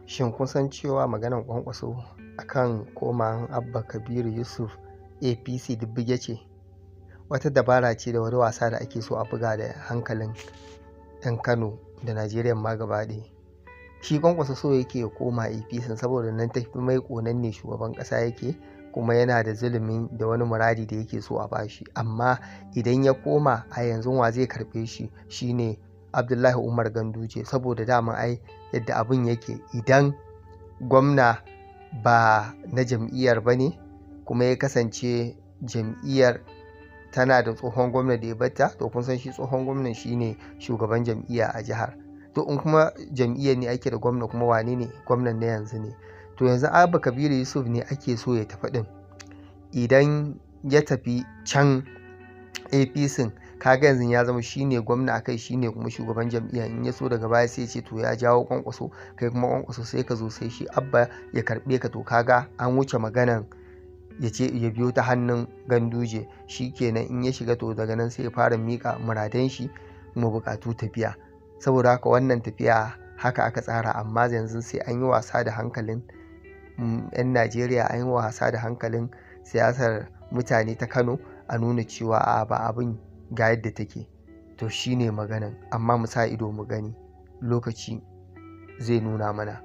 Shin kun san cewa maganar Kwankwaso a kan komawan Abba Kabiru Yusuf APC duk buge ce? Wata dabara ce da wani wasa da ake so a buga da hankalin 'yan Kano da Najeriya ma gaba ɗaya. Shi Kwankwaso so yake ya koma APC saboda nan tafi maiƙo, nan ne shugaban ƙasa yake, kuma yana da zulumin da wani muradi da yake so a bashi. Amma idan ya koma a yanzu, wa zai karɓe shi? Shine Abdullahi Umar Ganduje, saboda dama ai yadda abun yake, idan gwamna ba na jam'iyyar ba ne kuma ya kasance jam'iyyar tana da tsohon gwamna da ya batta, to kun san shi tsohon gwamnan shine shugaban jam'iyya a jihar. To in kuma jam'iyyar ne ake da gwamna, kuma wane ne gwamnan na yanzu ne? To yanzu Abba Kabiru Yusuf ne ake so ya tafi ɗin. Idan ya tafi can APC, kaga yanzu ya zama shine gwamna akai, shine kuma shugaban jam'iyya. In ya so daga baya sai ya ce to ya jawo Kwankwaso, kai kuma Kwankwaso sai ka zo, sai shi Abba ya karɓe ka. To kaga an wuce maganan ya ce ya biyo ta hannun Ganduje. Shi kenan, in ya shiga, to daga nan sai ya fara miƙa muradan shi kuma buƙatu tafiya. Saboda haka wannan tafiya haka aka tsara, amma yanzu sai an yi wasa da hankalin 'yan Najeriya, an yi wasa da hankalin siyasar mutane ta Kano, a nuna cewa a ba abin ga yadda take. To shine maganan, amma mu sa ido mu gani, lokaci zai nuna mana.